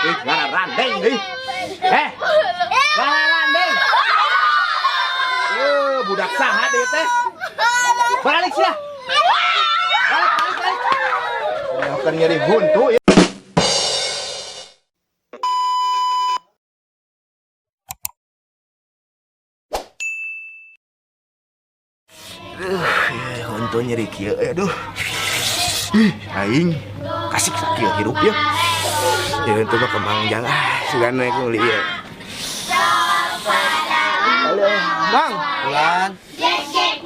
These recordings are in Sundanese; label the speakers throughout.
Speaker 1: Ih, garandeng deui. Eh. Garandeng. Eh, budak saha deui teh? Balik sia. Balik, balik, balik. Kan nyeri huntu ya. Aduh, huntu nyeri kieu aduh. Ih, aing kasih sakieu hirup ya. Ya huntu mah kembang jang ah, sugan we meuli ieu. Halo, Mang.
Speaker 2: Bulan.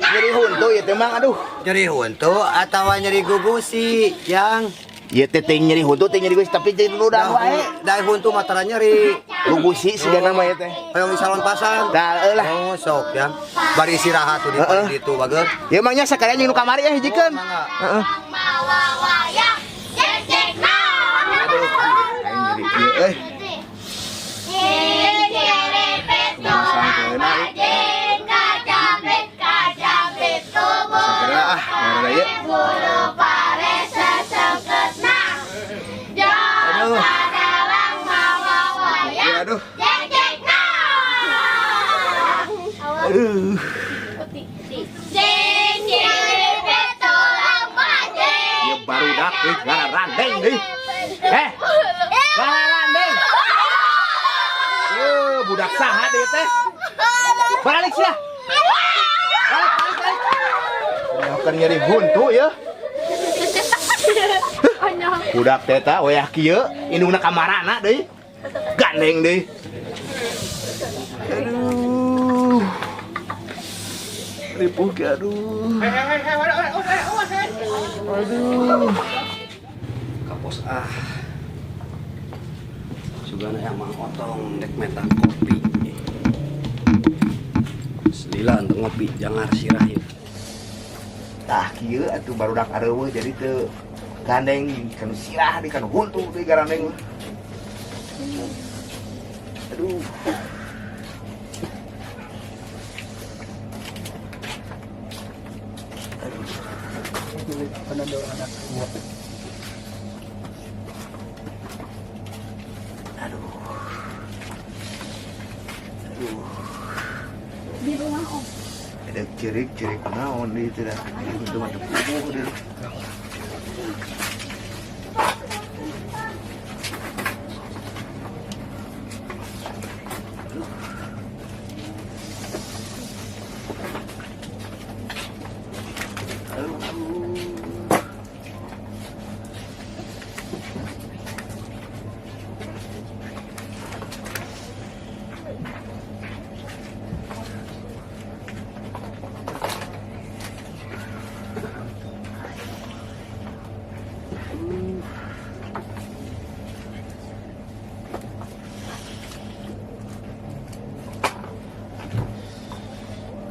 Speaker 1: Nyeri huntu ieu teh Mang, aduh.
Speaker 2: Nyeri huntu atawa nyeri gugusi, yang
Speaker 1: Ieu teh teh nyeri huntu teh nyeri gusi tapi jadi ludah wae.
Speaker 2: Da huntu mah tara nyeri.
Speaker 1: Gugusi sigana mah ieu teh.
Speaker 2: Hoyong di salon pasang.
Speaker 1: Tah eueuh lah.
Speaker 2: Oh, sok yang. Bari istirahat tuh di
Speaker 1: Heeh.
Speaker 2: ditu bager.
Speaker 1: Ieu mah nya sakalian jeung nu kamari ya hijikeun.
Speaker 2: Mangga.
Speaker 1: Heeh. Aduh, aing nyeri kieu euy. Sakalian ah, ngaran ieu. Aduh. Ya aduh. Aduh. Ya barudak euy garandeng deui. Eh. Garandeng. Eh, budak saha deui teh? Balik sia. Balik, balik, balik. Kan nyeri huntu ya. Budak teh ta wayah kieu indungna kamarana deui. Gandeng deui. Aduh. Ripuh ge aduh. Aduh.
Speaker 2: Kapos ah. Sugana yang Mang Otong dek meta kopi. Selila untuk ngopi jangan sirahin.
Speaker 1: Tah kieu atuh barudak areuweuh jadi teu gandeng kanu sirah deui kanu huntu deui garandeng. Aduh. Aduh. Aduh.
Speaker 3: Di rumah om.
Speaker 1: Ada cerik-cerik naon deui teh dah. Huntu mah teu puguh deui.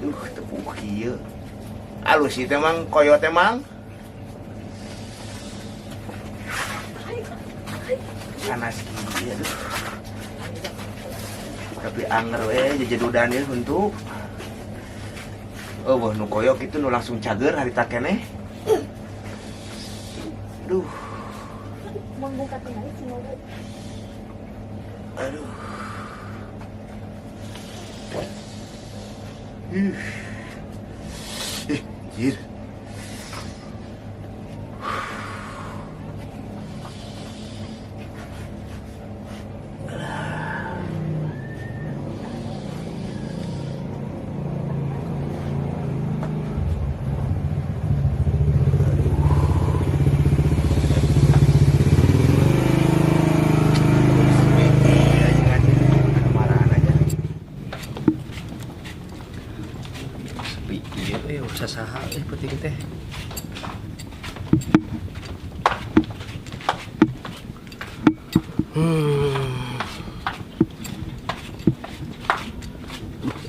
Speaker 1: Duh, tepuk kieu. Alus ieu teh Mang, koyo teh Mang. Panas kieu aduh. Tapi anger we jejedudan ieu huntu. Oh, wah nu koyo kitu nu langsung cager harita keneh. Aduh. Aduh. Ih. Ih, anjir.
Speaker 2: Sepi ieu euy sasaha euy peuting teh.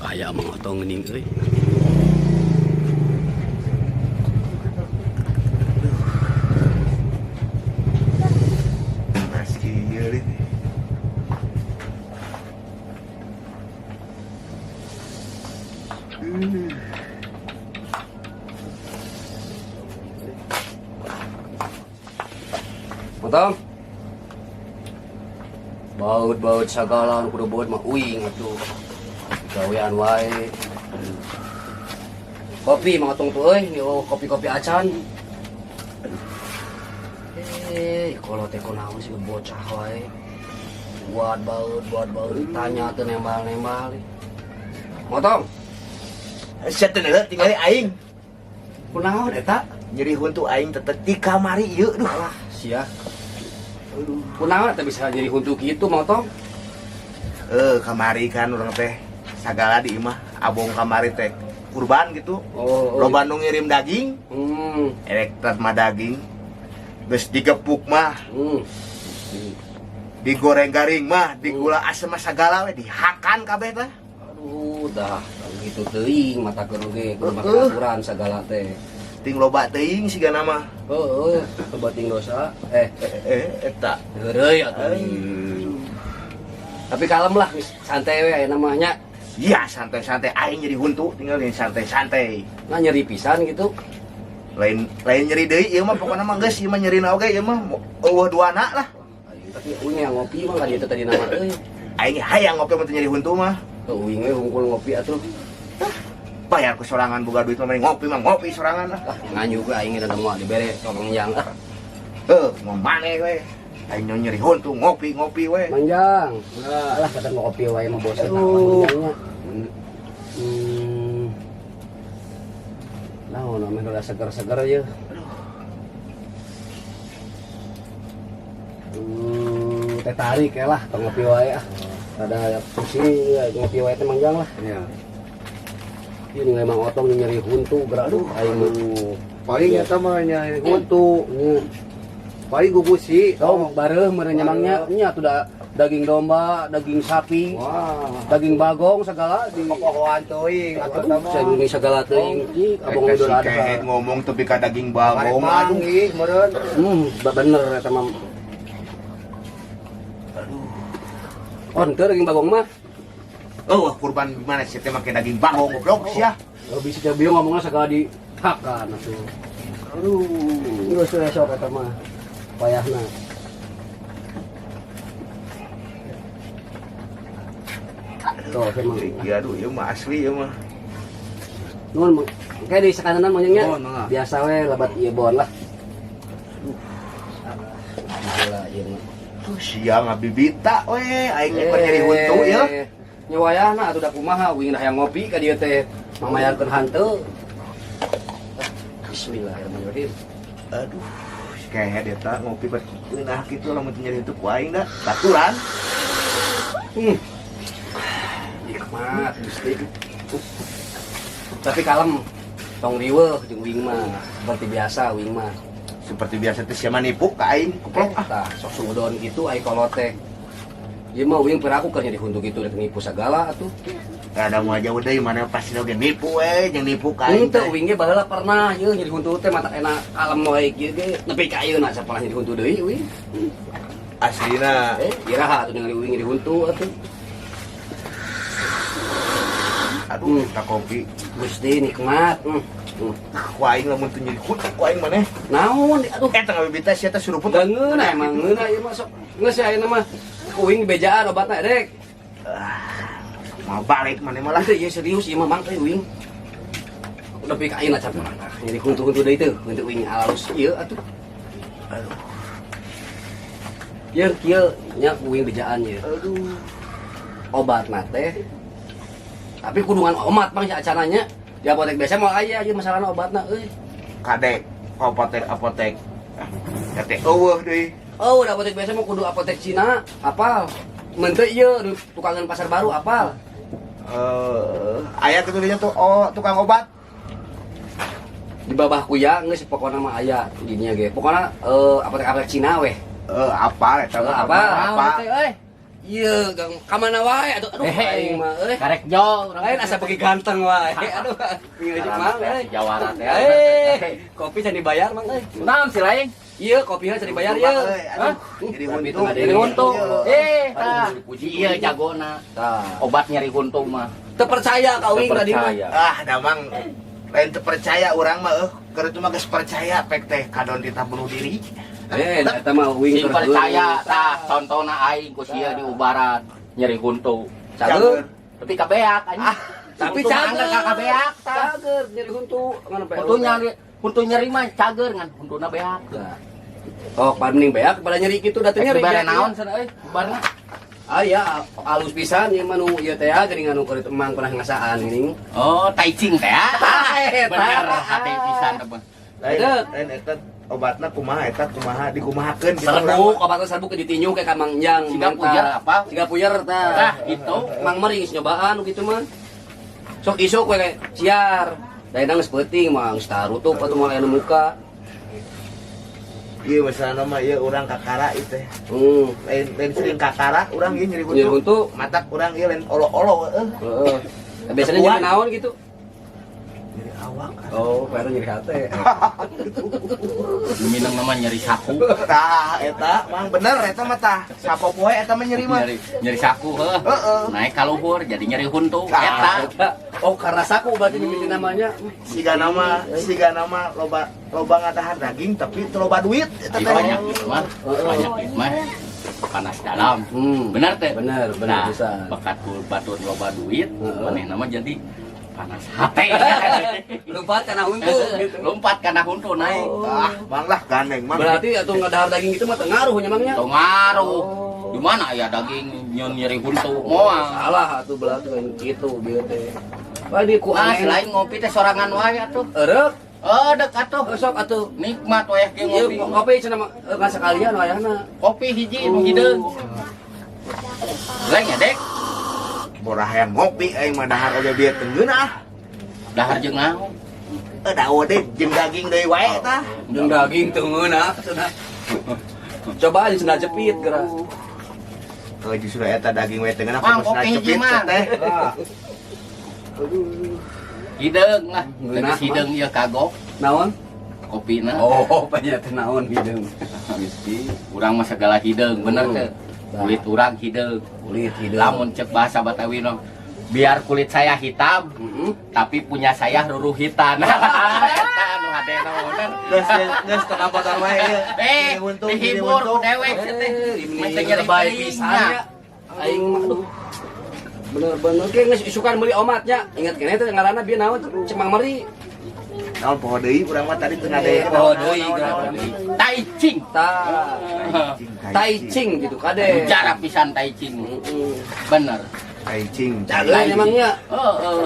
Speaker 2: Aya Mang Otong geuning euy.
Speaker 1: Panas kieu deui.
Speaker 2: Otong. Baut-baut sagala nu kudu baut mah uing atuh. Gawean wae. Kopi Mang Otong tuh euy, oh, kopi-kopi acan. Kalau teh kunaon sih bocah wae. Buat baut ditanya teu nembal-nembal. Motong,
Speaker 1: Sia teu neuleuh tingali aing.
Speaker 2: Kunaon eta?
Speaker 1: Nyeri huntu aing tetep di kamari ieu duh.
Speaker 2: Alah, sia. Kunaon eta bisa nyeri huntu kitu, Mang Otong?
Speaker 1: Kamari kan urang teh sagala di imah abong kamari teh kurban gitu.
Speaker 2: Oh, oh.
Speaker 1: Loba nu ngirim daging, erek mah daging. Geus digepuk mah, digoreng garing mah, digula asem mah sagala we dihakan kabeh teh.
Speaker 2: Aduh, dah gitu teuing mata keur oge kudu make aturan sagala teh.
Speaker 1: Ting loba teuing sigana mah.
Speaker 2: Heeh, loba ting dosa.
Speaker 1: Eta.
Speaker 2: Heureuy atuh. Tapi kalem lah, santai we aya mah nya.
Speaker 1: Iya, santai-santai aing nyeri huntu tinggal santai-santai.
Speaker 2: Nah nyeri pisan gitu.
Speaker 1: Lain lain nyeri deui ieu mah pokona mah geus ieu mah nyerina oge ieu mah eueuh duana lah.
Speaker 2: Tapi uing yang ngopi mah ka dieu teh tadi nama euy.
Speaker 1: Aing hayang ngopi mah teu nyeri huntu mah.
Speaker 2: Uing we hungkul ngopi atuh.
Speaker 1: Bayar ku sorangan boga duit mah mending ngopi mah ngopi sorangan lah.
Speaker 2: Ah, nganyu ge aing da moal dibere tolong yang ah.
Speaker 1: Heuh, mau maneh we. Aing nyeri huntu ngopi-ngopi we.
Speaker 2: Manjang. Alah kata ngopi wae mah bosen manjangnya. Nah, namanya udah seger-seger ya. Teh tarik ya lah, tong ngopi wae ah. Ada pusing ya, ngopi wae teh manjang lah.
Speaker 4: Iya.
Speaker 2: Ieu ningali Mang Otong nyeri huntu gerak aduh aing mah.
Speaker 4: Paling eta mah nyeri huntu. Paling gugusi.
Speaker 2: Oh, bareuh meureun nya Mang nya. Nya atuh da daging domba, daging sapi,
Speaker 4: wah,
Speaker 2: daging bagong segala di
Speaker 4: popohoan teuing atuh
Speaker 2: aduh,
Speaker 4: mah.
Speaker 2: saya ini segala teuing cik abong
Speaker 1: Eta
Speaker 2: udah
Speaker 1: si
Speaker 2: ada.
Speaker 1: kehed ngomong tepi ka daging bagong aduh.
Speaker 4: Aduh, meureun.
Speaker 2: Bener eta mah.
Speaker 1: Aduh.
Speaker 2: Oh, henteu daging bagong mah.
Speaker 1: Oh, kurban gimana sih teh make daging bagong goblok sia.
Speaker 2: Oh, bisa teh bieu ngomongna segala di hakan atuh.
Speaker 4: Aduh.
Speaker 2: Geus we sok eta mah. Payahna. Tuh, emang.
Speaker 1: Iya, aduh, ieu mah asli ieu mah.
Speaker 2: Nuhun, Mang. Kayak di sekananan Mang nya.
Speaker 4: Bon, mangga.
Speaker 2: Biasa we lebat ieu bon lah. Gila ieu mah.
Speaker 1: Tuh sia ngabibita we aing nyekor nyeri huntu ieu.
Speaker 2: Nya wayahna atuh da kumaha uing dah hayang ngopi ka dieu teh mamayarkeun hanteu. Bismillahirrahmanirrahim.
Speaker 1: Aduh, si kehed eta ngopi ber nah kitu lamun teu nyeri huntu ku aing da. Baturan.
Speaker 2: Nikmat Gusti. Tapi kalem tong riweuh jeung uing mah seperti biasa uing mah.
Speaker 1: Seperti biasa teh sia mah nipu ka aing goblok ah.
Speaker 2: Tah sok sudon kitu ai kolot teh. Ieu mah uing piraku keur nyeri huntu kitu rek nipu sagala atuh.
Speaker 1: Ada mau jauh deui mana pasti oge nipu we jeung nipu ka aing.
Speaker 2: Henteu uing ge baheula pernah ieu nyeri huntu teh mata enak kalem wae kieu ge nepi ka ayeuna sapalah nyeri huntu deui uing.
Speaker 1: Aslina.
Speaker 2: Iraha atuh ningali uing nyeri huntu atuh.
Speaker 1: Aduh, tak kopi.
Speaker 2: Gusti nikmat.
Speaker 1: Ku aing lamun teu nyeri huntu ku aing maneh.
Speaker 2: Naon aduh.
Speaker 1: Eta ngabibita sia teh suruput.
Speaker 2: Da ngeunah emang ngeunah ieu mah sok. Geus ayeuna mah uing bejaan obatna rek.
Speaker 1: Mau balik maneh malah.
Speaker 2: Teu ieu serius ieu mah Mang teh uing. Nepi ka ayeuna cap mah. Nyeri huntu-huntu deui teu, huntu uing alus ieu atuh.
Speaker 1: Aduh.
Speaker 2: Ieu kieu nya uing bejaan ieu.
Speaker 1: Aduh.
Speaker 2: Obatna teh tapi kudungan omat Bang si acananya. Di apotek biasa moal aya ieu masalahna obatna euy.
Speaker 1: Kadek apotek apotek. Ah, teh eueuh deui.
Speaker 2: Oh, udah apotek biasa mah kudu apotek Cina, apal. Mun teu ieu di tukangan pasar baru apal.
Speaker 1: Aya kitu dinya tuh oh tukang obat.
Speaker 2: Di babah kuya geus pokona mah aya di dinya ge. Pokona apotek-apotek Cina weh.
Speaker 1: Apal eta mah.
Speaker 2: Apal.
Speaker 1: Apa?
Speaker 2: Teh euy. Ieu gang ka mana wae atuh aduh aing mah euy.
Speaker 5: Karek jo
Speaker 2: Lain asa beuki ganteng wae. Aduh. Ngieu mang euy.
Speaker 5: Jawa Barat teh.
Speaker 2: Kopi can dibayar mang euy.
Speaker 5: Naon sih lain?
Speaker 2: Ieu kopi can dibayar ieu.
Speaker 1: Hah? Nyeri huntu.
Speaker 5: Nyeri huntu. Tah.
Speaker 2: Dipuji
Speaker 5: Ieu jagona.
Speaker 2: Tah.
Speaker 5: Obat nyeri huntu mah.
Speaker 2: Teu percaya ka uing tadi mah.
Speaker 5: Percaya.
Speaker 1: Ah, damang Lain teu percaya urang mah eueuh, keur itu mah geus percaya pek teh kadon ditah bunuh diri.
Speaker 2: Eh, eta mah wing
Speaker 5: Sing percaya tah contona aing ku sia di ubaran nyeri huntu.
Speaker 2: Cager.
Speaker 5: Tapi kabeak anjing.
Speaker 2: Tapi
Speaker 5: Huntu mah
Speaker 2: cager.
Speaker 5: angger ka kabeak tah.
Speaker 2: Cager nyeri huntu ngan apa?
Speaker 5: Huntu nyeri, huntu nyeri mah cager ngan huntuna beak.
Speaker 2: Nah. Oh, paling mending beak pada nyeri kitu da teu
Speaker 5: Rek
Speaker 2: nyeri.
Speaker 5: dibere naon cenah euy, ubarna.
Speaker 2: Ah ya, alus pisan ieu mah nu ieu teh ah, geuning anu keur emang pernah ngasaan geuning.
Speaker 5: Oh, taicing teh ah.
Speaker 2: Tah, eta.
Speaker 5: Bener hate pisan teh.
Speaker 1: Lain
Speaker 2: Dek.
Speaker 1: lain eta obatna kumaha eta kumaha dikumahakeun gitu
Speaker 2: Serbuk, obatna serbuk ditinju kayak ka Mang Jang.
Speaker 5: Siga
Speaker 2: mantap.
Speaker 5: puyer apa?
Speaker 2: Siga puyer tah.
Speaker 5: Tah, gitu.
Speaker 2: Mang Meri geus nyobaan nu kitu mah. Sok isuk we kayak siar. Da geus peuting mah geus tarutup atuh moal aya nu muka.
Speaker 1: Iya masalahna mah ieu urang kakara ieu teh. Lain lain sering kakara urang ieu nyeri
Speaker 2: Nyeri
Speaker 1: huntu.
Speaker 2: huntu.
Speaker 1: Matak urang ieu lain olo-olo eueuh.
Speaker 2: Heeh. Biasanya nyeri naon gitu?
Speaker 1: Nyeri awak.
Speaker 2: Oh, kayaknya nyeri hate.
Speaker 5: Minum nama nyeri saku.
Speaker 1: Tah eta mang bener eta mah tah. Sapopoe eta mah nyeri mah.
Speaker 5: Nyeri nyeri saku heuh.
Speaker 1: Heeh.
Speaker 5: Naik ka luhur jadi nyeri huntu
Speaker 1: Tah.
Speaker 5: eta.
Speaker 2: Eta. Oh, karena saku berarti mimiti namanya.
Speaker 1: Siga nama loba loba ngadahar daging tapi teu loba duit eta
Speaker 5: Ih,
Speaker 1: teh.
Speaker 5: banyak gitu mah. Banyak gitu mah. Panas dalam. Bener teh?
Speaker 2: Bener, bener
Speaker 5: Nah,
Speaker 2: pisan.
Speaker 5: bakat ku batur loba duit,
Speaker 2: Heeh.
Speaker 5: manehna mah jadi panas hate.
Speaker 2: Lompat kana huntu gitu.
Speaker 5: Lompat kana huntu naik.
Speaker 1: Ah, mang lah gandeng mang.
Speaker 2: Berarti atuh ngadahar daging itu mah teu ngaruh nya mangnya.
Speaker 5: Teu ngaruh.
Speaker 2: Oh.
Speaker 5: Di mana aya daging nyeun nyeri huntu moal.
Speaker 2: Salah atuh berarti lain kitu bieu teh. Wah di ku
Speaker 5: Ah,
Speaker 2: aneh.
Speaker 5: selain ngopi teh sorangan wae atuh.
Speaker 2: Eureuk,
Speaker 5: Oh, dek atuh.
Speaker 2: sok atuh.
Speaker 5: Nikmat wayah ge
Speaker 2: Ieu
Speaker 5: ngopi.
Speaker 2: ngopi cenah mah ngan sakalian wayahna.
Speaker 5: Kopi hiji nu hideung. Lain ya, Dek.
Speaker 1: Borah hayang ngopi aing mah dahar oge bieu teu ngeunah.
Speaker 5: Dahar jeung naon?
Speaker 1: Eh dawa deh jeung daging deui wae tah.
Speaker 2: Jeung daging teu ngeunah cenah. Coba aja cenah jepit geura.
Speaker 1: Kalau justru eta daging wae teu ngeunah
Speaker 5: Mang,
Speaker 1: komo
Speaker 5: kopi hiji,
Speaker 1: cenah jepit
Speaker 5: Mang.
Speaker 1: teh.
Speaker 2: Aduh.
Speaker 5: Hideung lah.
Speaker 2: Ngeunah,
Speaker 5: Tegas hideung ieu kagok
Speaker 2: Naon?
Speaker 5: kopina.
Speaker 2: Oh, banyak teh naon hideung. Miski.
Speaker 5: Urang mah segala hideung, bener teh. Kulit urang hideung.
Speaker 2: Kulit hideung.
Speaker 5: Lamun cek bahasa Batawi no, biar kulit saya hitam, tapi punya saya ruruhitan. Eta anu hadena bener.
Speaker 1: Geus geus teu kabotor wae ieu.
Speaker 5: Eh,
Speaker 1: Nyeri huntu, nyeri
Speaker 5: dihibur
Speaker 1: huntu.
Speaker 5: ku dewek sih teh.
Speaker 2: Ini
Speaker 5: Meh nyeri
Speaker 2: lebay
Speaker 5: teuing
Speaker 2: pisan
Speaker 5: nya.
Speaker 2: ya. Aing mah aduh. Bener-bener kayak geus isukan meuli omatnya. Ingat keneh teh ngaranna bieu naon cek Mang Meri.
Speaker 1: Naon poho deui urang mah tadi teu ngadeuk.
Speaker 2: Poho deui geura.
Speaker 5: Taicing.
Speaker 2: Tah. Taicing gitu kade.
Speaker 5: Bicara pisan taicing.
Speaker 2: Heeh.
Speaker 5: Bener.
Speaker 1: Taicing.
Speaker 2: Cageun emangnya.
Speaker 5: Heeh.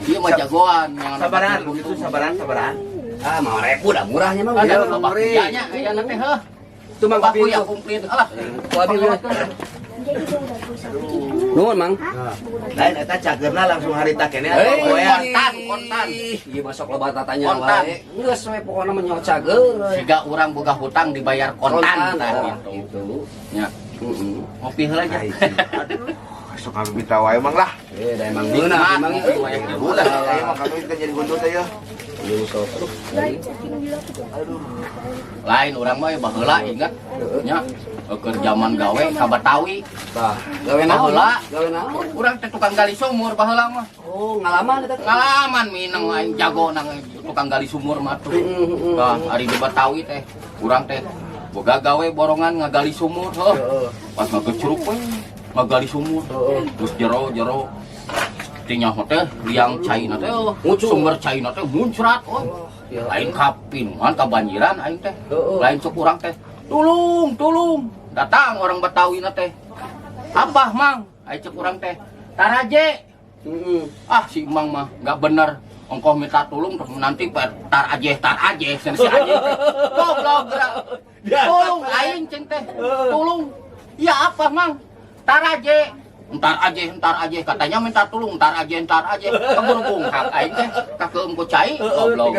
Speaker 5: Ieu mah jagoan yang
Speaker 1: Sabaran, itu sabaran, sabaran.
Speaker 2: Ah, mau ribu dah murahnya mah.
Speaker 5: Ada
Speaker 2: Ya,
Speaker 5: loba kuyanya aya teh heuh.
Speaker 2: Itu mang
Speaker 5: Loba
Speaker 2: kopi
Speaker 5: kuya
Speaker 2: itu.
Speaker 5: komplit. Alah.
Speaker 2: Ku abi we. Nuhun, Mang.
Speaker 1: Lain eta cageurna langsung harita keneh
Speaker 2: Hei,
Speaker 1: atuh poean.
Speaker 5: kontan, kontan.
Speaker 2: Ieu masuk loba tatanya
Speaker 5: Kontan.
Speaker 2: wae. Geus we pokona mah nyawa cager.
Speaker 5: Siga urang boga hutang dibayar kontan tah
Speaker 2: tah,
Speaker 5: gitu.
Speaker 2: gitu.
Speaker 5: Nya,
Speaker 2: Heeh.
Speaker 5: ngopi heula aja.
Speaker 1: Taicing. Aduh, sok kami minta wae mang lah.
Speaker 2: Eh, da emang meunah emang.
Speaker 1: Udah, aing mah kami teh jadi huntu teh yeuh.
Speaker 2: Ieu sok. Aduh.
Speaker 5: Lain urang mah baheula ingat nya keur zaman gawe ka Batawi.
Speaker 2: Tah, gawe naon?
Speaker 5: Baheula.
Speaker 2: Gawe naon?
Speaker 5: Urang teh tukang gali sumur baheula mah.
Speaker 2: Oh, ngalaman eta.
Speaker 5: Ngalaman mineng aing jago nang tukang gali sumur mah tuh.
Speaker 2: Heeh.
Speaker 5: Tah, ari di Batawi teh urang teh boga gawe borongan ngagali sumur heuh.
Speaker 2: Heeh.
Speaker 5: Pas ngagecruk we ngagali sumur.
Speaker 2: Heeh.
Speaker 5: Terus jero-jero tinggal teh liang caina teh oh,
Speaker 2: Muncul.
Speaker 5: sumber caina teh muncrat oh.
Speaker 2: Ya.
Speaker 5: Lain kapinuhan kabanjiran aing teh.
Speaker 2: Heeh.
Speaker 5: Lain cek urang teh. Tulung, tulung. Datang orang Betawi na teh. Apa mang? Aing cek urang teh. Taraje.
Speaker 2: Heeh.
Speaker 5: Ah si Mang mah nggak bener. Ongkoh minta tolong terus nanti tar aja sen si aje teh. Goblok gerak. Tolong aing ceng teh. Tolong. Ya apa mang? Tar aja. Ntar aja, ntar aja katanya minta tolong, ntar aja, ntar aja. Keburu bungkak aing teh kakeum ku cai goblok.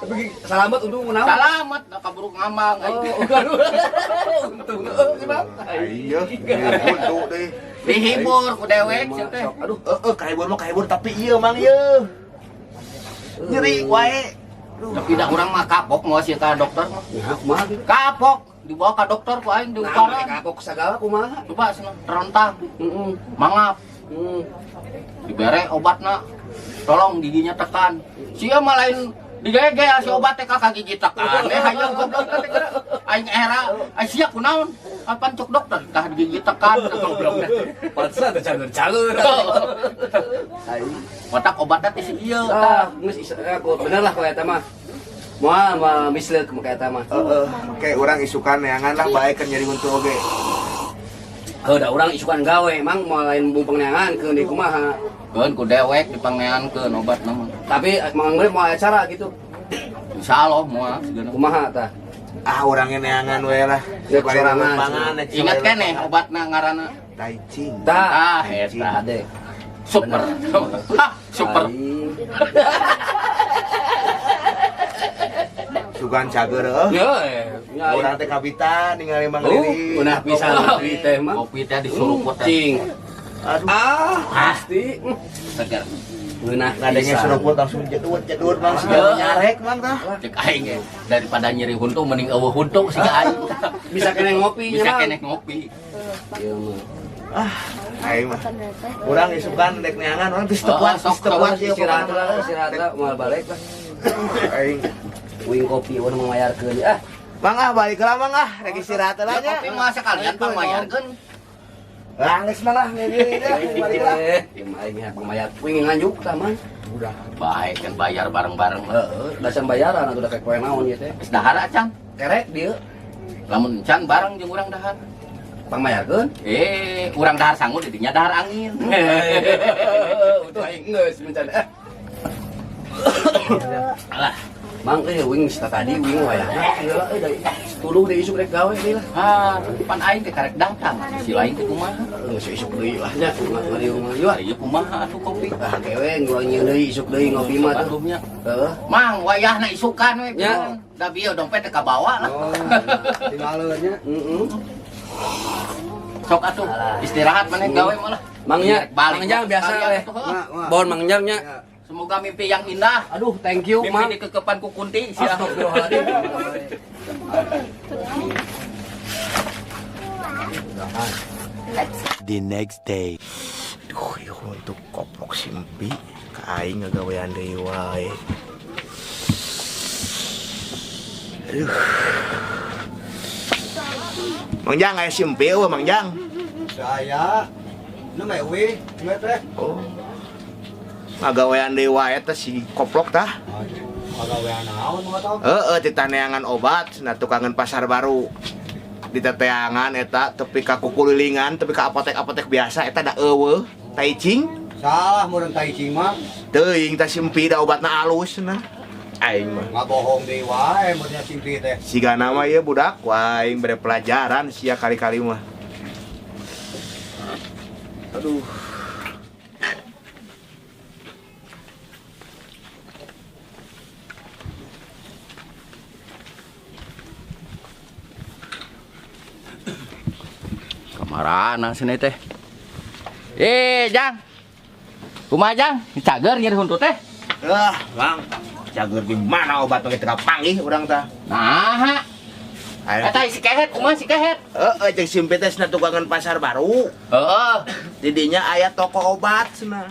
Speaker 2: Tapi selamat untung kunaon?
Speaker 5: Salamat da kaburu ngamang aing teh.
Speaker 2: Oh, untung. Heeh, Bang.
Speaker 1: Iya, huntu deui.
Speaker 5: Dihibur ku dewek cenah teh.
Speaker 1: Aduh, heeh kahibur mah kahibur tapi ieu mang ieu. Nyeri wae.
Speaker 5: Tapi da urang mah kapok moal sieun ka dokter mah.
Speaker 2: Nah, kumaha gitu?
Speaker 5: Kapok dibawa ka dokter ku aing di
Speaker 2: Nah,
Speaker 5: utara.
Speaker 2: kapok sagala kumaha?
Speaker 5: Coba cenah terontang,
Speaker 2: Heeh.
Speaker 5: mangap,
Speaker 2: Heeh.
Speaker 5: dibere obatna. Tolong giginya tekan. Sia mah lain digege si obat teh ka gigi tekan. Eh hayang goblok teh geura. Aing era, ai sia kunaon? Kapan cuk dokter tah gigi tekan goblok teh.
Speaker 2: Pantesan teh cager-cager. Aing.
Speaker 5: Otak obatnya teh si ieu
Speaker 2: Ah,
Speaker 5: tah.
Speaker 2: geus aku bener lah kalau eta mah. Moal moal misleuk ka eta mah.
Speaker 1: Heeh, kayak urang isukan neangan lah bae kan nyeri huntu oge.
Speaker 2: Heuh da urang isukan gawe mang moal lain mumpung neangan keun deui kumaha.
Speaker 5: Keun ku dewek dipangneankeun obatna mah.
Speaker 2: Tapi mang mere moal acara gitu.
Speaker 5: Insyaallah moal sigana.
Speaker 2: Kumaha tah?
Speaker 1: Ah, urangnya neangan we lah.
Speaker 2: Ya, sorangan.
Speaker 1: Pangan,
Speaker 5: Ingat keneh obatna ngaranna.
Speaker 1: Taicing.
Speaker 2: Tah,
Speaker 5: Ah, eta.
Speaker 2: ade.
Speaker 5: Super. Hah, super.
Speaker 2: Aing.
Speaker 1: Sugan cager heuh.
Speaker 2: Ya, ya.
Speaker 1: Urang teh kabita ningali Mang
Speaker 2: Oh,
Speaker 1: Riri.
Speaker 2: unah pisan kopi teh mah.
Speaker 5: Kopi teh disuruput teh.
Speaker 2: Cing.
Speaker 1: Aduh.
Speaker 2: Ah, pasti.
Speaker 5: Seger.
Speaker 2: Ngeunah
Speaker 1: Ngadenge
Speaker 2: pisan.
Speaker 1: seruput langsung jedut-jedut Mang siga nyarek Mang tah.
Speaker 5: Cek aing ge daripada nyeri huntu mending eueuh huntu siga aing.
Speaker 2: Bisa kene ngopi
Speaker 5: Bisa
Speaker 2: nya, Mang.
Speaker 5: keneh ngopi.
Speaker 2: Ieu mah.
Speaker 1: Ah, aing mah. Urang isukan dek neangan urang geus teu kuat,
Speaker 5: Oh, sok,
Speaker 1: geus teu kuat ieu
Speaker 2: Istirahat
Speaker 1: pokona
Speaker 2: lah,
Speaker 1: mah.
Speaker 2: istirahat lah, moal balik lah.
Speaker 1: Aing.
Speaker 2: Uing kopi urang mayarkeun ah.
Speaker 1: Mang ah balik lah Mang ah, rek istirahat lah
Speaker 5: Ya,
Speaker 1: nya.
Speaker 5: kopi mah sekalian pangmayarkeun.
Speaker 1: Lah geus Mang ah, ngeugeun dah, balik lah.
Speaker 2: Eh, ieu mah aing pang mayar. Uing nganjuk tah mah.
Speaker 1: Udah.
Speaker 5: Baik kan bayar bareng-bareng.
Speaker 2: Heeh, dasar bayaran atuh da kayak poe naon ieu teh.
Speaker 5: Geus dahar acan.
Speaker 2: Kerek dieu
Speaker 5: Lamun can bareng jeung urang dahar.
Speaker 2: pang mayarkeun.
Speaker 5: Eh, urang dahar sangu di dinya dahar angin.
Speaker 2: Utuh aing geus mencan eh.
Speaker 5: Alah,
Speaker 2: Mang eh uing tadi uing wayahna heula euy dari tuluh deui isuk rek gawe deui lah.
Speaker 5: ah, pan aing teh karek datang. Si lain teh kumaha?
Speaker 2: Geus isuk deui lah nya ngari mah ieu.
Speaker 5: Ieu kumaha atuh kopi?
Speaker 2: Ah kewe gua nyieun deui isuk deui ngopi mah tuh.
Speaker 5: Aduhnya.
Speaker 2: Heeh.
Speaker 5: Mang, wayahna isukan we.
Speaker 2: Ya.
Speaker 5: Da bieu dompet teh kabawa lah.
Speaker 4: Oh, tinggalin nya.
Speaker 2: Heeh.
Speaker 5: Sok atuh istirahat maneh gawe malah.
Speaker 2: Mangnya,
Speaker 5: Balik
Speaker 2: Mang Jang biasa
Speaker 5: sekalian
Speaker 2: we.
Speaker 5: atuh, heuh.
Speaker 4: Wah, wah.
Speaker 2: Bon Mang Jang nya.
Speaker 5: Semoga mimpi yang indah.
Speaker 2: Aduh, thank you,
Speaker 5: Mimpi
Speaker 2: Mang.
Speaker 5: dikekepan ku kunti sia.
Speaker 2: Astagfirullahaladzim.
Speaker 6: The next day.
Speaker 1: Duh, ieu untuk koplok simpi ka aing ngagawean deui wae. Aduh. Mang Jang aya simpi eueuh Mang Jang.
Speaker 4: Saya nu mah euy, nu teh.
Speaker 1: Oh. Ngagawean deui wae teh si koplok tah.
Speaker 4: Pagawean naon mah tau?
Speaker 1: Heeh, ditaneangan obat cenah tukangan pasar baru. Diteteangan eta tepi ka kukulilingan, tepi ka apotek-apotek biasa eta da eueuh, taicing.
Speaker 4: Salah meureun taicing mah.
Speaker 1: Teuing tah simpi da obatna alus cenah. Aing mah
Speaker 4: Ngabohong deui wae mun nya simpi teh.
Speaker 1: sigana mah ieu budak, wah aing bere pelajaran sia kali-kali mah. Aduh.
Speaker 5: Kamarana sini teh. Eh, Jang. Kumaha Jang? Cager nyeri huntu teh.
Speaker 1: Ah, Bang. Cager di mana obat teh teu panggih urang tah.
Speaker 5: Nah,
Speaker 1: Ayo.
Speaker 5: eta si kehet kumaha si kehet?
Speaker 1: Heeh, jeung simpi teh cenah tukangan pasar baru.
Speaker 5: Heeh.
Speaker 1: Didinya aya toko obat cenah.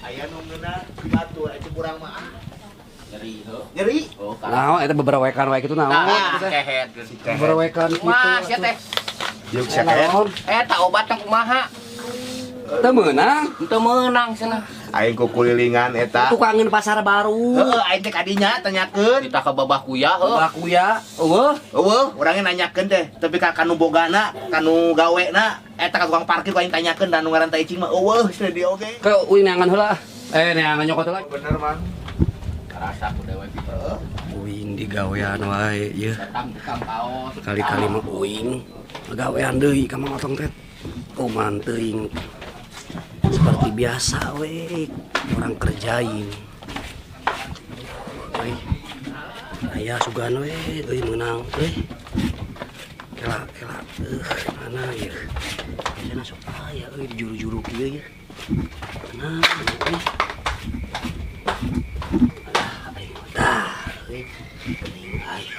Speaker 1: Aya nu ngeunah batur eta kurang mah ah.
Speaker 5: Nyeri heuh.
Speaker 1: Nyeri.
Speaker 5: Oh, kan.
Speaker 2: Naon eta beberewekan wae kitu naon?
Speaker 5: Nah, kehet.
Speaker 2: Beberewekan kitu.
Speaker 5: Kumaha sia teh?
Speaker 1: Jeung sia kehet.
Speaker 2: Naon?
Speaker 5: Eta obatna kumaha?
Speaker 2: Teu meunang.
Speaker 5: Teu meunang cenah.
Speaker 1: Aing kukulilingan eta.
Speaker 2: Tukangan pasar baru.
Speaker 1: Heeh, aing teh kadinya tanyakeun.
Speaker 5: Kita ka babah kuya heuh.
Speaker 2: Baku ya. Eueuh.
Speaker 1: Eueuh, urangnya nanyakeun teh, tapi ka kanu bogana, kanu gawena, eta ka tukang parkir ku aing tanyakeun dan nu ngaran taicing mah eueuh cenah dia oge.
Speaker 2: Ke uing neangan heula. Eh neangan nyokot heula.
Speaker 1: Bener, Mang.
Speaker 5: Karasa ku dewek gitu.
Speaker 2: Uing digawean wae ieu.
Speaker 5: Datang tukang kaos.
Speaker 2: Kali-kali mah uing gawean deui ka Mang Otong teh. Kuman teuing. Seperti biasa we orang kerjain. Euy. Aya sugan we euy meunang euy. Kela kela mana ieu? Biasana sok aya euy di juru-juru kieu ye. Mana euy. Alah, aing mah tah. euy. Geuning aing.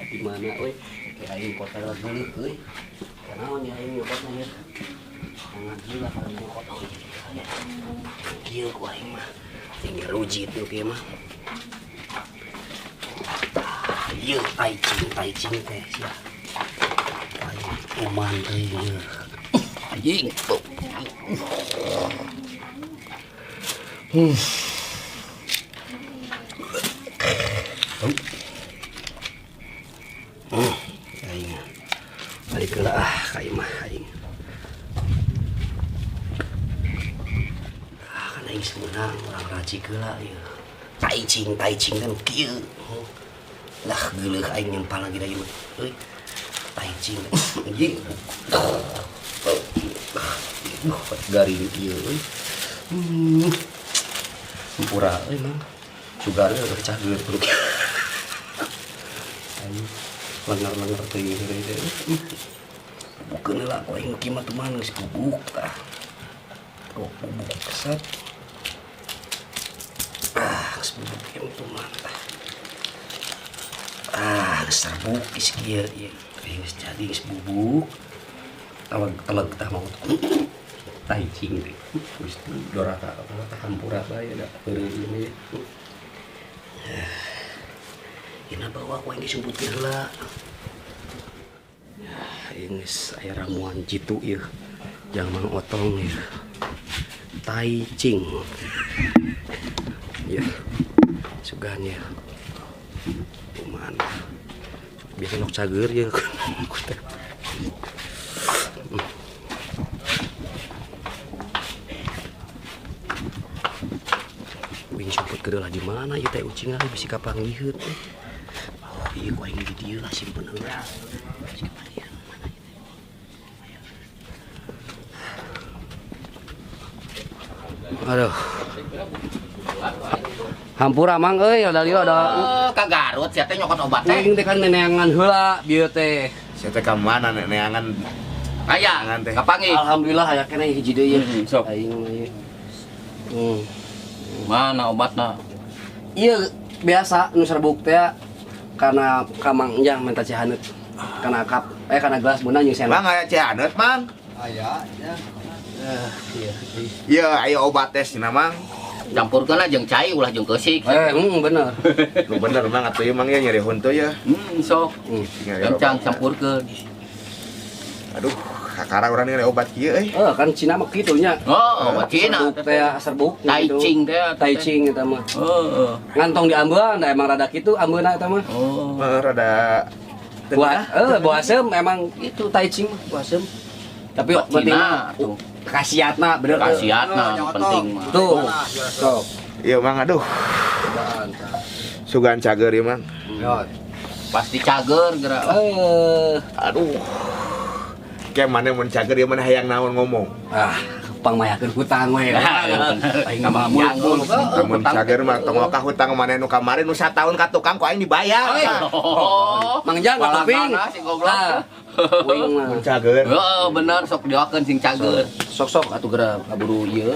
Speaker 2: Di mana euy? Kayak aing kota geuleuh euy. Naon ya aing nyokotna ieu. Jangan heula kalau nyokot. Kieu ku aing mah. Tinggal rujit nu kieu mah. Ieu taicing teh sia. Aing oman teh ieu.
Speaker 5: Anjing.
Speaker 2: Aing balik heula ah ka imah aing. Ah kan aing semenang urang racik heula ieu. Taicing teh nu kieu. Lah geuleuh aing nyempal lagi da ieu mah. Euy. Taicing anjing. Garing kieu euy. Sempura euy mang. Sugar udah cager perut. Aing lengar-lengar teuing deui teh. Bukeun heula ku aing kieu mah tuh mah geus bubuk tah. Oh, bubuk set. Ah, geus bubuk ieu tuh mah tah. Ah, geus serbuk geus kieu ieu. Geus jadi geus bubuk. Teleg tah mau taicing teh. Geus doraka tah hampura bae da heureuy ieu mah. Ina bawa ku aing disumputkeun heula. Ieu geus aya ramuan jitu ieu. Jang Mang Otong ieu. Taicing. Ya. Sugan ya. Kumaha. Biasa nok cager ya. Wing sumput geuleuh lah di mana ieu teh ucing lah bisi kapanggihkeun. Oh, ieu ku aing di dieu lah simpen heula. Bisi kapanggihkeun mana ieu teh. Aduh. Hampura mang euy, ada lieu ada.
Speaker 5: Ka Garut sia teh nyokot obat teh.
Speaker 2: Aing teh kan neneangan heula bieu teh.
Speaker 1: Sia teh ka mana neneangan?
Speaker 5: Aya, kapanggih.
Speaker 2: Alhamdulillah aya keneh hiji deui ye.
Speaker 5: Sok.
Speaker 2: Aing mah ieu.
Speaker 5: Mana obatna?
Speaker 2: Ieu biasa nu serbuk teh kana ka Mang Enjang minta cihaneut. Kana kap kana gelas beunang jeung sendok.
Speaker 1: Mang aya cihaneut, Mang.
Speaker 4: Aya nya.
Speaker 2: Iya.
Speaker 1: Ieu aya obat teh cenah, Mang.
Speaker 5: Campurkeun lah jeung cai ulah jeung keusik.
Speaker 2: Bener.
Speaker 1: Nu bener Mang atuh ieu Mang ya nyeri huntu ya.
Speaker 5: Sok. Kencang campurkeun.
Speaker 1: Aduh, kakara urang ningali obat kieu euy.
Speaker 2: Kan Cina mah kitu nya.
Speaker 5: Oh, obat Cina.
Speaker 2: Serbuk teh serbuk
Speaker 5: taicing teh.
Speaker 2: Taicing eta mah.
Speaker 5: Heeh.
Speaker 2: Ngantong diambeun da emang rada kitu ambeuna eta mah.
Speaker 5: Oh.
Speaker 1: Rada
Speaker 2: buah buah asem emang itu taicing mah buah asem. Tapi penting mah khasiatna bener
Speaker 5: khasiatna penting mah.
Speaker 2: Tuh. Sok.
Speaker 1: Ieu Mang aduh. Sugan cager ieu Mang.
Speaker 5: Pasti cager geura.
Speaker 1: Aduh. Kayak mana mun cager ieu mana hayang naon ngomong.
Speaker 2: Ah, pangmayakeun hutang we. Aing mah muluk.
Speaker 1: Mun cager mah tong ka hutang maneh nu kamari nu sataun ka tukang ku aing dibayar.
Speaker 5: Oh.
Speaker 2: Mang Jang ka kuping.
Speaker 1: Mun cager.
Speaker 5: Heeh, bener sok diokeun sing cager.
Speaker 2: Sok-sok atuh geura kaburu ieu.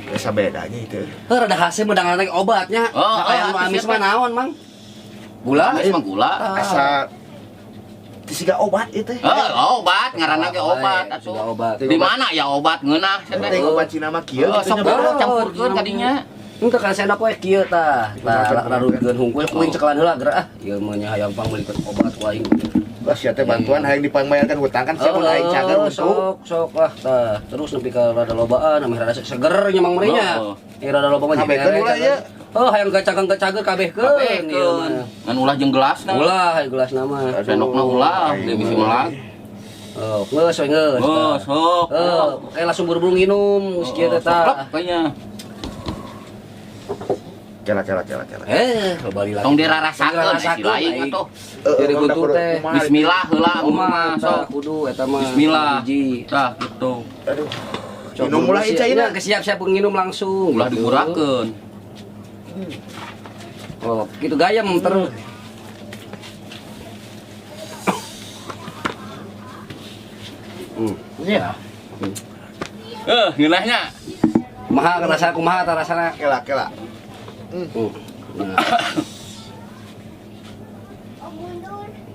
Speaker 1: Biasa bedanya itu.
Speaker 2: Heuh rada hase meunang obatnya. Hayang nu amis mah naon, Mang? Gula?
Speaker 5: Amis mah gula.
Speaker 1: Asa siga obat itu.
Speaker 5: Heeh, obat ngaranna ge obat atuh. Di mana ya obat ngeunah sia teh.
Speaker 1: Obat Cina mah kieu
Speaker 5: kitu nya. Sok campurkeun kadinya.
Speaker 2: Henteu kan sendok we kieu tah. Tah rarudkeun hungkul kuing cekalan heula geura ah. Ieu mah nya hayang pangmeulikeun obat ku aing.
Speaker 1: Wah sia teh bantuan hayang dipangbayarkeun hutang kan sia mun aing cager
Speaker 2: untuk. Sok sok lah tah. Terus nepi ka rada lobaan ameh rada seger nya Mang Meri nya. Eh rada loba mah
Speaker 1: kabehkeun ulah ieu.
Speaker 2: Oh hayang kacang-kacang kabehkeun ieu mah.
Speaker 5: Ngan ulah jeung gelasna.
Speaker 2: Ulah gelasna mah.
Speaker 5: Sendokna ulah deui bisi melag.
Speaker 2: Oh, geus we geus.
Speaker 5: Geus sok.
Speaker 2: Kayak langsung buru-buru nginum geus kieu teh tah.
Speaker 5: Kayaknya.
Speaker 1: Kela kela kela kela.
Speaker 2: Bali lagi.
Speaker 5: Tong dirarasakeun si lain atuh.
Speaker 2: Jadi kudu teh.
Speaker 5: Bismillah heula mah
Speaker 2: sok kudu eta mah.
Speaker 5: Bismillah. Tah gitu.
Speaker 1: Aduh. Minum ulah ieu
Speaker 2: siap-siap nginum langsung.
Speaker 5: Ulah digurakeun.
Speaker 2: Oh, gitu gayam terus.
Speaker 5: Iya. Ngeunahnya.
Speaker 2: Kumaha rasa kumaha ta rasana?
Speaker 1: Kela kela.
Speaker 2: Nah.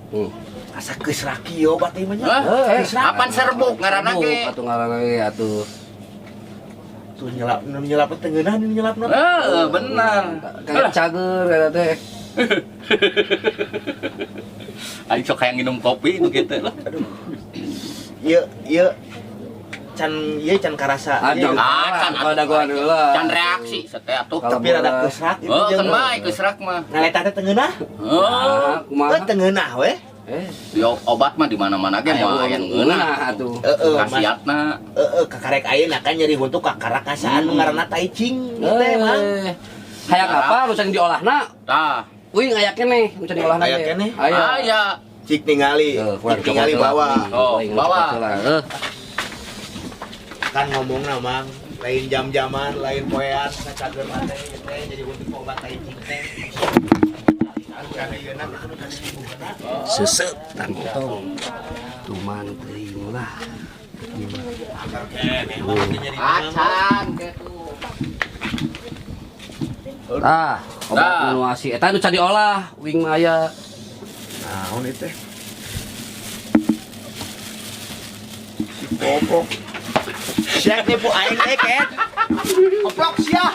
Speaker 2: Hmm.
Speaker 1: Asa geus raki obat ieu mah nya.
Speaker 5: Hah?
Speaker 2: Eh,
Speaker 5: Apaan serbuk ngaranna
Speaker 2: Serbuk
Speaker 5: ge?
Speaker 2: atuh ngaranna ge atuh.
Speaker 1: Tuh nyelap nu nyelap teh ngeunah nu nyelapna.
Speaker 5: Heeh, bener.
Speaker 2: Kayak cager eta teh.
Speaker 5: Aing sok hayang minum kopi nu kitu lah.
Speaker 1: Ieu ieu can ieu can karasa.
Speaker 2: Aduh.
Speaker 1: Ieu.
Speaker 5: Ah, can
Speaker 2: Kalau dagoan heula.
Speaker 5: Can reaksi sete atuh.
Speaker 2: Kalau
Speaker 1: Tapi rada keusrak itu
Speaker 5: Oh,
Speaker 1: jeung
Speaker 5: kan bae keusrak mah.
Speaker 1: ngaleta teh teu ngeunah.
Speaker 5: Oh,
Speaker 2: Nah, kumaha?
Speaker 1: Eh teu ngeunah we.
Speaker 2: Eh,
Speaker 5: yo obat mah di mana-mana ge
Speaker 2: aya
Speaker 5: mah aya nu
Speaker 2: ngeunah
Speaker 5: ngeunah
Speaker 2: atuh.
Speaker 1: Heeh, Mas.
Speaker 5: Khasiatna.
Speaker 1: Heeh, kakarek ayeuna kan nyeri huntu kakarak kasaan nu ngaranna taicing ieu teh mang.
Speaker 2: Eh, hayang apa nu can diolahna?
Speaker 5: Tah,
Speaker 2: Uing aya keneh nu can diolahna
Speaker 1: Aya
Speaker 2: ge.
Speaker 1: keneh?
Speaker 2: Aya.
Speaker 5: aya.
Speaker 1: Cik ningali,
Speaker 2: Eh, kurang
Speaker 1: cik ningali
Speaker 2: coklat
Speaker 1: bawa.
Speaker 2: lah.
Speaker 5: Oh,
Speaker 2: Uing
Speaker 5: bawa.
Speaker 2: coklat lah. Eh,
Speaker 1: Kan ngomongna mang, lain jam-jaman, lain poean, sacager mah teh ieu teh jadi huntu obat taicing teh. Can ayeuna kitu nu can dibukeuna.
Speaker 2: Sesep tantong. Tuman teuing lah.
Speaker 5: Acan kitu.
Speaker 2: Tah, obat
Speaker 5: Tah.
Speaker 2: nu asi eta nu can diolah, uing mah aya.
Speaker 1: Naon itu teh? Si Popok. Siak nipu aing teh, Ket. Koplok sia.